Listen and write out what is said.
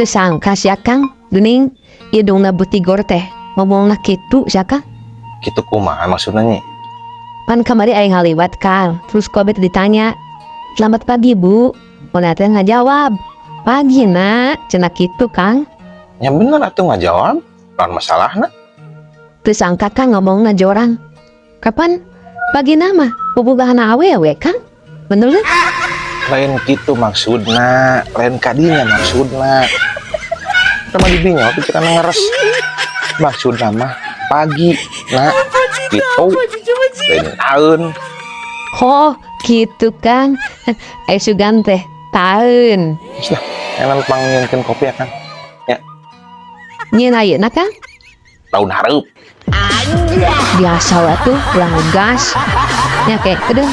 Teu sangka sia, Kang, geuning indungna Butigor teh ngomongna kitu sia, Kang. Kitu kumaha maksudnya, Nyi? Pan kamari aing ngaliwat, Kang. Terus ku abi teh ditanya, "Selamat pagi, Bu." Mona teh ngajawab, "Pagi, Nak," cenah kitu, Kang. Ya bener atuh ngajawab. Lawan masalahna? Teu sangka, Kang, ngomongna jorang. Kapan pagi nama bobogohan awewe, Kang? Bener kan? Lain kitu maksudna, lain kadinya maksudna. Sama didinya pikiran ngeres. Maksudna mah pagi, Nak. Gitu. Lain tahun. Oh, gitu, Kang. Eh, sugan teh taun. Terus lah, enak pangnyieunkeun kopi ya, Kang. Ya. Nyieun ayeuna, Kang? Tahun hareup. Biasa lah tuh, ulah ngegas. Ya kayak, aduh.